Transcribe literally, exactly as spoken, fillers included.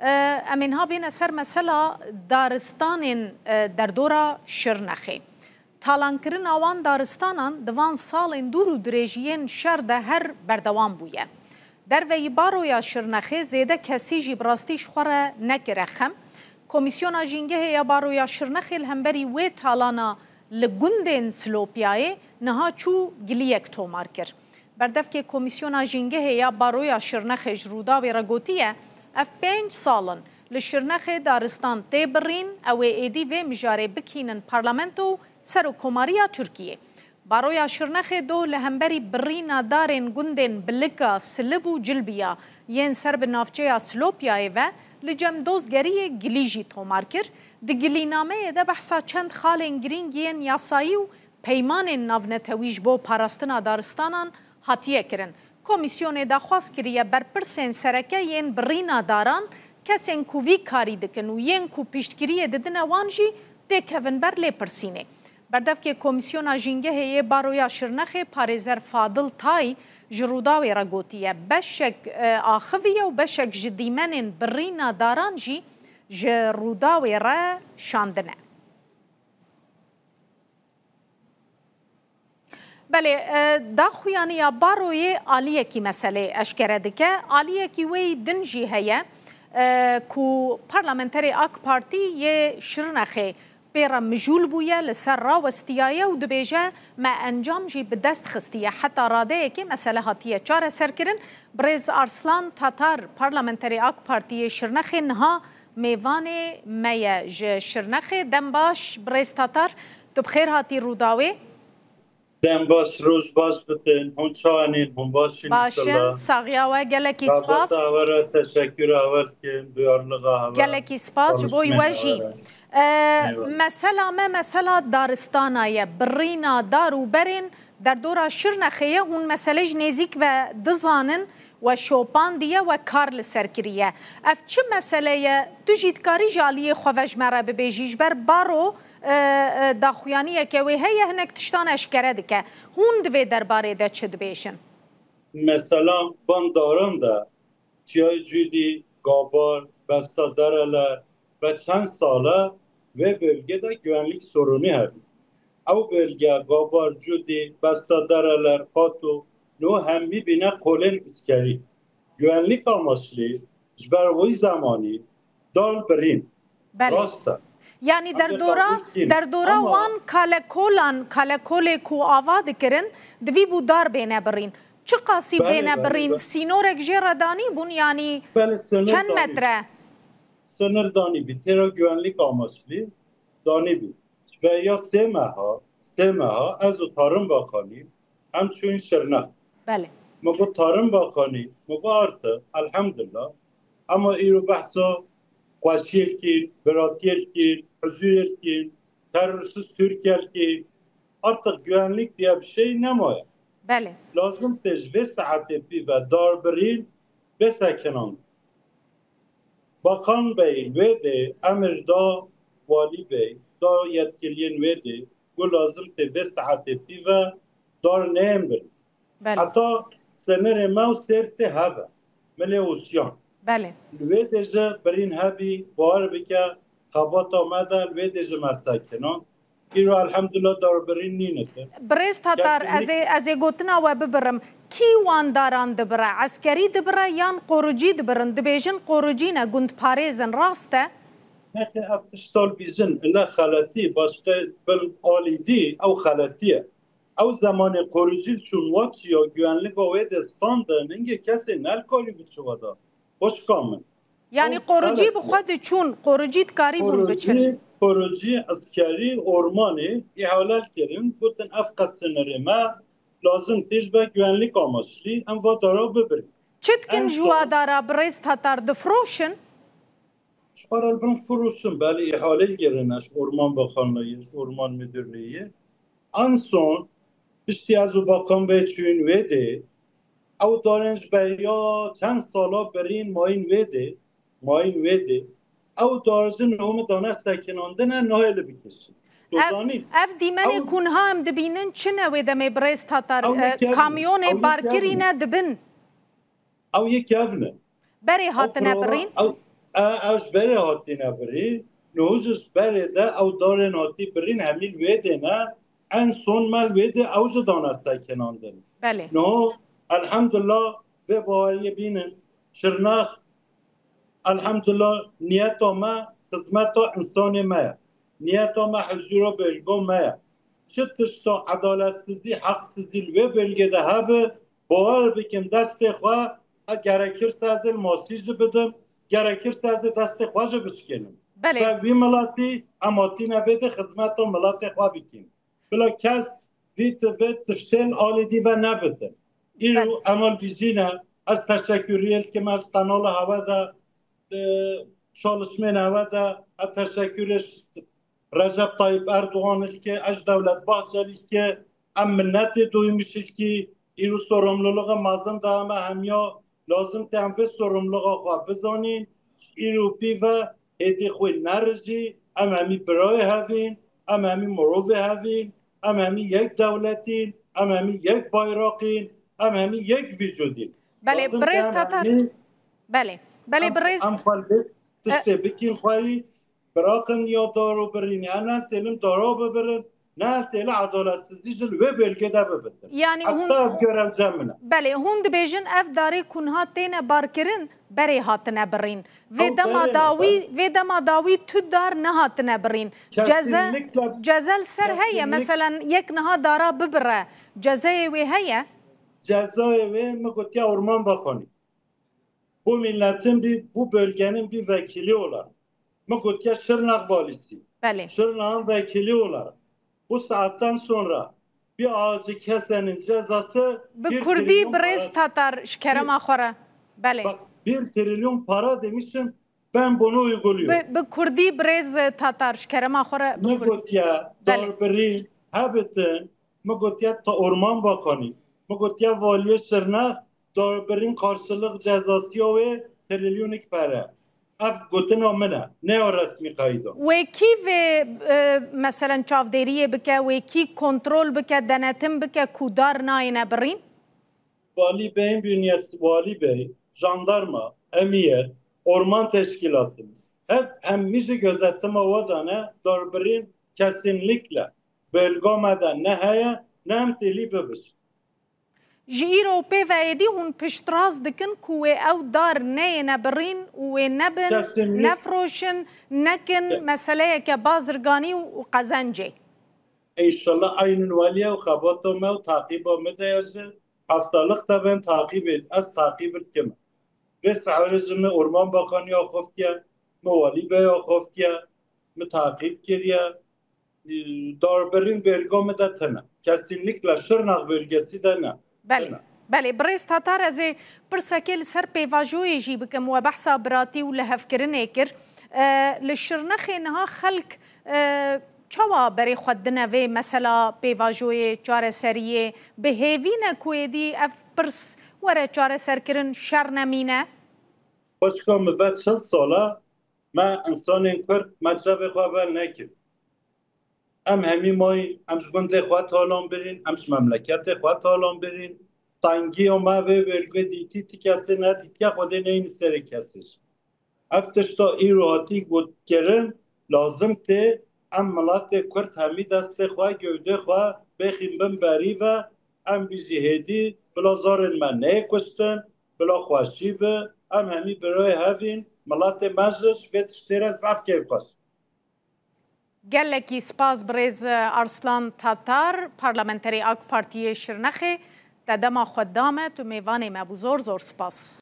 E, em ê niha bêne ser mesela daristanên, e, derdora Şirnexê. Talankirina wan daristanan di van salên dûr û dirêj yên şer de her berdewam bûye. Derveyî baroya Şirnexê zêde kesî jî bi rastî ji xwe re nekire xem. Komîsyona Jîngehê ya Baroya Şirnexê li hemberî wê talana li gundên Silopiyayê niha çû giliyek tomar kir. Berdevkê Komîsyona Jîngehê ya Baroya Şirnexê ji Rûdawê re gotiye, ev pênc sal in li Şirnexê daristan tê birîn, ew ê êdî vê mijarê bikînin parlamento û Serokkomariya Tirkiyê. Baroya Şirnexê doh li hemberî birîna darên gundên Bilika, Silib û Cilbiya yên ser bi navçeya Silopiyayê ve li cem Dozgeriyê gilî jî tomar kir. Di gilînameyê de behsa çend xalên girîng yên yasayî û peymanên navnetewî ji bo parastina daristanan hatiye kirin. Komîsyonê daxwaz kiriye berpirsên sereke yên birîna daran, kesên ku vî karî dikin û yên ku piştgiriyê didine wan jî têkevin ber lêpirsînê. Berdevkê Komîsyona Jîngehê yê Baroya Şirnexê parêzer Fadil Tay ji Rûdawê re gotiye, beşek, e, axiviye û beşek ji dîmenên birîna daran jî ji Rûdawê re şandine. Belê, e, daxuyaniya baroyê aliyekî meselê eşkere dike. Aliyekî wê yî din jî heye, e, ku parlamenterê AK Partî yê Şirnexê pê re mijûl bûye, li ser rawestiyaye û dibêje, me encam jî bi dest xistiye. Heta radeyekê mesele hatiye çareserkirin. Birêz Arslan Tatar, parlamenterê AK Partî yê Şirnexê niha mêvanê me ye ji Şirnexê. Dem baş, birêz Tatar, tu bi xêr hatî Rûdawê. Dem baş, roj baş bitin. Hûn çawanîn? Hûn baş in Baş in, inşallah. Saxiya we, gelekî spas. Gazeta we re teşekkür ewel dikim, duyarlılığa we. Gelekî spas ji bo we jî. Konuşmaya we re. E, Eyvallah. Mesela me, mesela daristana ye, birîna dar û berên derdora Şirnexê ye, hûn meselê ji nêzîk ve dizanin, we şopandiye, we kar li ser kiriye. Ev çi mesele ye? Tu jî dikarî ji aliyê xwe ve ji me re bibêjî, ji ber baro, e, e, daxuyaniyeke wê heye, hinek tiştan eşkere dike. Hûn di vê derbarê de çi dibêjin? Mesela van daran de Çiyayê Cûdî, Gabar, Besta Dereler ve çend sal e vê bölgede güvenlik sorunî hebî. Ew bölge, Gabar, Cûdî, Besta Dereler, Qato, no hemî bîne qolên iskerî. Güvenlik amaçlî ji ber wî zemanî dal birîn. Belê. Rast e. Yanî derdora, derdora wan kalekolan, kalekolê ku ava dikirin, divî bû dar bêne birîn. Çiqasî bêne birîn? Sînorek jê re danî bûn, yanî çend metre? Sınır danî bî. Têra güvenlik amaçlî danî bî. Ji beriya sê meha, sê meha ez û Tarım Bakanî em çûyîn Şirnex. Belê. Me got Tarım Bakanî, me got artık, elhamdülillah. Ama îro behsa xweşiyê dikîn, biratiyê dikîn, huzurê dikîn, terörsüz Türkiye dikîn. Artık güvenlik diye bir şey nemaye. Belê. Lazim tê ji vê saetê pî ve darbirîn bê sekinandin. Bakan Bey wê dê emir da, Walî Bey da, yetkiliyên wê dê, ku lazim tê vê saetê pî ve dar neyên birîn. Belê. Heta sınırê me û Sêrtê hebe. Milê Osyan. Belê. Li wê dê jî birîn hebî, bawer bike, xebata me de li wê dê jî me sekinan. Îro elhamdulillah darbirîn nîne ki. Birêz Tatar, ez ê, ez ê gotina we bibirim. Kî wan daran dibire? Eskerî dibire yan qorucî dibirin? Dibêjin qorucî ne, gundparêz in, rast e? Nexê ev tişt dal bîjin, ine xeletî, başqe bin alî dî, ew xeletî ye. Ew zemanê qorucî çûn, wa çiya güvenlika wê dê standin, hingê kesê nelikarî biçi weda. Xwişka min. Yanî qorucî bi xwe diçûn, qorucî dikarîbûn biçin. Qorucî, qorucî, eskerî, ormanê îhale kirin, gotin ev qe sinirê me, lazim tê ji ber güvenlik amaçlî em va dara bibirin. Çi dikin ji wa dara, birêz Tatar, difiroşin? Ji xwe re li bin firoşin, belê îhale kirine ji Orman Bakanlığî, ji Orman Müdürlüğü. En son, piştî ez û Bakan Bey çûyîn wê dê, ew darên ji beriya çend sala birîn mayîn wê dê, mayîn wê dê. Ew dar jî nomê dane sekinandine, nahêle bikişin. Tu zanî? Ev dîmenê ku niha em dibînin çi ne wê demê, birêz Tatar? Ew yek ev ne. Kamyonê barkirî ne dibin. Ew yek ev ne. Berê hatine birîn? Ew, E, ew ji berê hatîne birîn, niho jî ji berê de ew darên hatî birîn hemî li wê dê ne, en son me li wê dê ew jî dane sekinandin. Belê. Niho, elhamdulillah, vê baweriyê bînin, Şirnex, elhamdulillah, niyeta me xizmeta insanê me ye. Niyeta me huzûra bölga me ye. Çi tişta edaletsizî, heqsizî li wê bölgê de hebe, bawer bikin destê xwe, e, gerekirse ez ê li masî jî bidim, gerekirse ez ê destê xwe jî bişkênim. Belê. Ve wî miletî em hatîne vê dê xizmeta miletê xwe bikin. Bila kes vî ti-, vê tiştên alî dî ve nebitin. Îro Belê. em al bijîne, ez teşekküriyê dikim, ez qenala hewe de, e, çalışmên hewe de, ez teşekkürê Recep Tayyip Erdogan ilke, ez Devlet Bahçeli ilke, em minnetê duymuş ilki, îro sorumluluğu mezin da me hemiya lazim te em vê sorumluluğa xwe bizanîn, îro pî ve hêdî xwe nerijî, em hemî birayê hevîn, em hemî mirovê hevîn, em hemî yek dewletîn, em hemî yek bayraqîn, em hemî yek vîcudîn. Belê, Lazim birêz te em Tatar. hemî Belê, belê, em, birêz em xwe li vê tiştê E- bikin xwerî, Biraxin ya daro birîn, ya ne têlim daro bibirin, ne têli adaletsizî ji li wê bölgê de bibitin. Yani hûn Heta ez görem cem min e. Belê, hûn dibêjin ev darê ku niha têne barkirin, berê hatine birîn. Vê Ew dema berê ne, dawî, vê dema dawî tu dar nehatine birîn. Ceze, Kesinlikle, ceze li ser heye, kesinlik- meselen yek niha dara bibire, cezeyê wê heye? Cezayê wê min gotiya Orman Bakanî. Bu milletin bir, bu bölgenin bir vekili olarak. Mi gotiye Şırnak valisi. Belê. Şırnak'ın vekili olarak. Bu saatten sonra bir ağacı kesenin cezası Bi bir kurdî trilyon birêz para. Tatar ji kerema xwe re. Belê. Bak, bir trilyon para demişim, ben bunu uyguluyorum. Bi, bi kurdî birêz Tatar ji kerema xwe re bi Mi kurdî. gotiye Belê. Darbirî hebitin, mi gotiye ta Orman Bakanı, mi gotiye Valiyê Şırnak, darbirîn karşılık cezası ya wê trilyonik pere. Ev gotina min e, ne ya resmî qeyda. Wê kî vê, e, meselen çavdêriyê bike, wê kî kontrol bike, denetim bike ku dar nayêne birîn? Valî Bey'in bünyesi, Valî Bey, jandarma, emiyet, orman teşkilatımız, hep hem mijî gözetima we dane, darbirîn kesinlikle bölga me de ne heye, ne em têlî bibişin. Ji îro pê ve êdî hûn piştrast dikin ku wê ew dar neyêne birîn û wê nebin, Kesinlik- nefroşin, nekin Ke- meseleyeke bazirganî û qezencê. Înşallah eynî waliye û xebata me û taqîba me de ye ji haftalık de ben taqîb ê-, ez taqîb dikim. Vê sehorê ji min Orman Bakanî axiftiye, min Walî Bey axiftiye, min taqîb kiriye. E, darbirîn bölga me de tine. Kesinlikle Şırnak bölgesi de ne. Belê. Tine. Belê, birêz Tatar, ez ê pirsekê li ser pêvajoyê jî bikim. We behsa biratî û lihevkirinê kir. E, li Şirnexê niha xelk, e, çawa berê xwe dine vê mesela pêvajoyê, çareseriyê? Bi hêvî ne ku êdî ev pirs were çareserkirin, şer nemîne? Xwişka min, ve çil sal e, me insanên Kurd me çavê xwe ber nekir. Em hemî mayîn, em ji gundê xwe talan birîn, em ji memleketê xwe talan birîn. Tengiya me vê bölgê dîtî, ti kesê nedîtiye, Xwedê neyînî serê kesê jî. Ev tişta îro hatî gotkirin, lazim tê em miletê Kurd hemî destê xwe, gewdê xwe bêxîn bin berî ve, em bijî hêdî, bila zarên me neyê kuştin, bila xweşî bi, em hemî birayê hevîn, miletê me jî ji vê tiştê re zaf kêfxweş. Gelekî spas birêz Arslan Tatar, parlamenterê AK Partiyê Şirnexê, te dema xwe da me, tu mêvanê me bû. Zor zor spas.